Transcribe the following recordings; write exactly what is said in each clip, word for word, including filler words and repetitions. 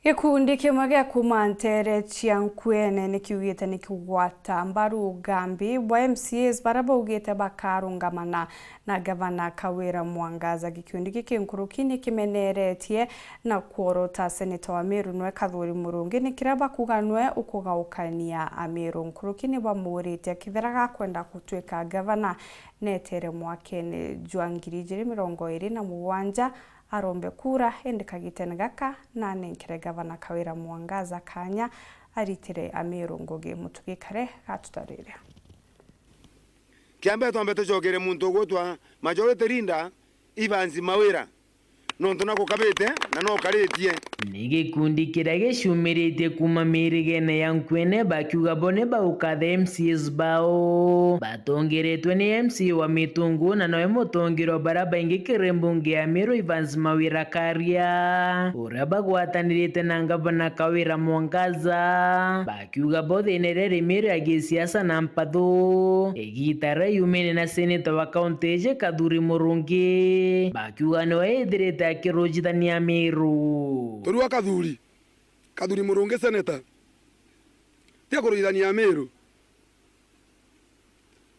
Gikundi kimwe gia kuuma nteere cia Nkuene ni kiugite ni kigwata mbaru ugambi bwa M C As baria baugite bakarungamana na Gavana Kawira Mwangaza. Gikundi giki nkuruki ni kimeneretie na kworota seneta wa Meru nwe Kathuri Murungi ni kiria bakuga nwe ukugaukania Ameru. Nkuruki ni bamuuritie kethira gakwenda gutwika gavana netere mwakene jwa ngiri ijiri mirongo iri na mugwanja arombe kura, indi kagitene gaka nanenkere Gavana Kawira Mwangaza kanya aritire Ameru ngugi. Mutugi Kare gatutarire. Kiambe twambe tucokere muntu ugwitwa Majority Leader Evans Mawira, nontu nakukabite na nokaritie. Ni gikundi kiria giciumiritie kuuma mirigene ya Nkuene bakiuga bo ni baukatha M C As bao. Batongeretwe ni M C A wa Mitungu na noe mutongeria wa baria baingi kiri mbunge ya Meru Evans Mawira Karia, uria bagwatanirite na Gavana Kawira Mwangaza. Akiuga bo thiina iria iri Meru ya gisiasa na mpathu, igiita riria yumene na seneta wa kaunti iji Kathuri Murungi, bakiuga niwe ithirite akirujithania Meru. Turua Kathuri, Kathuri Murungi seneta, ti akurujithania Meru,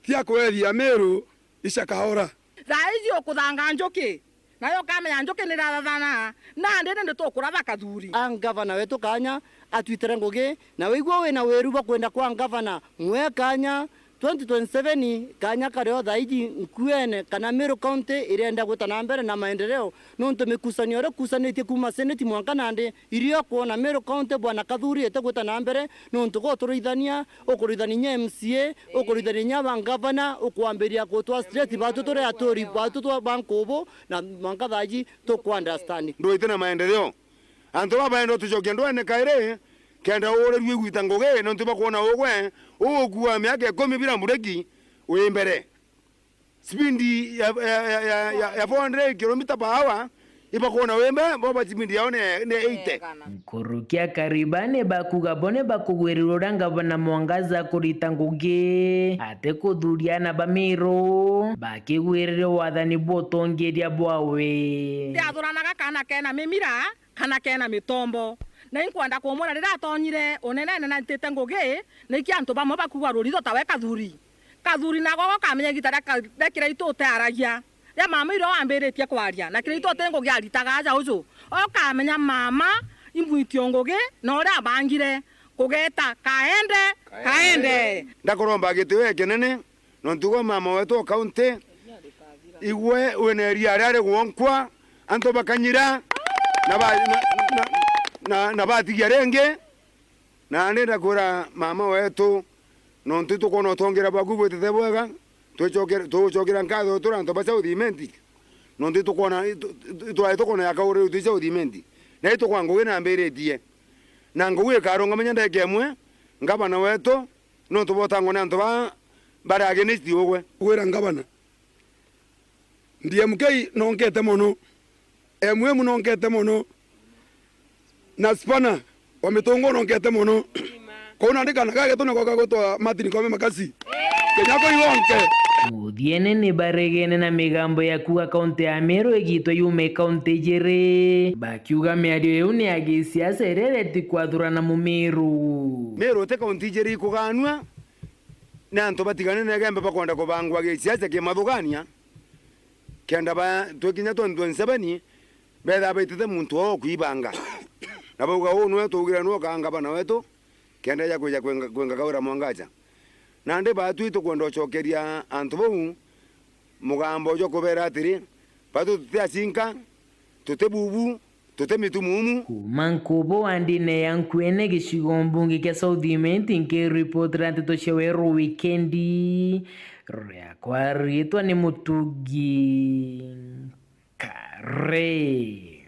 ti akwethia Meru ica kahora. Thaa iji ukuthanga njuki, nayo ukamenya njuki nirathathana, nandi nindi tukuratha Kathuri. A ngavana wetu kanya atwitire ngugi, na wigua wina wiru bwa kwenda kwa ngavana, mwe kanya. Twenty twenty-seven kanya kario thaa iji Nkuene kana Meru County irenda gwita na mbere na maendeleo, nontu mikusanio iria ikusanitie kuuma seneti mwanka nandi irio kwona Meru County bwana Kathuri itigwita na mbere, nontu gwa uturithania, ukurithania inya M C A, ukurithania inya ba ngavana, ukwambiria gutwa straight batu turi aturi batu twa ba nkubu, na mwanka thaa iji tukwa understand. Ndwite na maendeleo. Antu baba baenda tucokia ndwene kairi, kenda urirue gwita ngugi, nontu bakwona ugwe ugukua miaka ikumi bila mbureki wi mbere. Speed ya, ya, ya, ya, ya, ya four hundred kilometer per hour, ibakwona wi mbere, boba speed yao ni, ni eighty. Nkuruki a Kariobangi bakuga bo ni bakugwirirwa uria Gavana Mwangaza akurita ngugi, atikuthuria aana ba Meru, bakigwirire wathani bwa utongeria bwawe. Ndiathuranaga kaana kena mimira, kana kena mitombo. Na inkwenda kumwira riria atonyire unenene na ntite ngugi, niki antu bamwe bakuga ruritho tawe Kathuri. Kathuri nago gokamenya igita ria ka-, ria kiria itu utearagia. Ria mama irio wambiritie kwaria, na kiria itu uti ngugi aritaga aja uju. Okamenya mama imwitio ngugi, na uria abangire kugeta kaende, kaende. Ndakuromba gitio kinene, nontu gwe mama wetu o kaunti, igwe wina iria aria rigwonkwa, antu bakanyira, na ba-, na, na, na, na batigia ringi. Na ndenda kwira mama wetu, nontu tukwona utongera bwaku bwitite bwega, twicokere-, tugucokera nkatho turi antu ba South Imenti, nontu tukwona, tu-, tu-, twari tukwona ya kauri uti South Imenti, na itukwa ngugi nambiritie, na ngugi ikarungama inya ndagika imwe, ngavana wetu, nontu botangwa ni antu ba-, bari against ugwe. Gwira ngavana, D M K nonkete mono, M M nonkete mono, na spana wa mitungu nonkete mono. Kou nandi kana gagetu nako gagutwa Martin Koome Makasi. Kenya ko iwonke. Muthiene ni baregene na migambo ya kuuga kaunti ya Meru igitwe yume kaunti ijiri, bakiuga miario iu ni ya gisiasa iria ireti kwathurana Mumiru. Meru ti kaunti ijiri ikuganua, ni antu batigane na igembe bakwenda kubangwa gisiasa kimathugania, kenda ba twikinya twenty twenty-seven, betha baitite muntu wao kwibanga. Na bauga, uu niwe tuugire niwe ukaa ngavana wetu, kenda eja kwija kwenga, kwenga Kawira Mwangaza. Nandi baatwi tukwenda ucokeria antu bau mugambo jwa kubera atiri, batu tuti acinka, tuti bubu, tuti mitumumu. Kuuma Nkubu wa ndine ya Nkuene gicigo mbunge kia South Imenti, nkiripotera nteto cia Weru Wikendi, riakwa riitwa ni Mutugi Kare.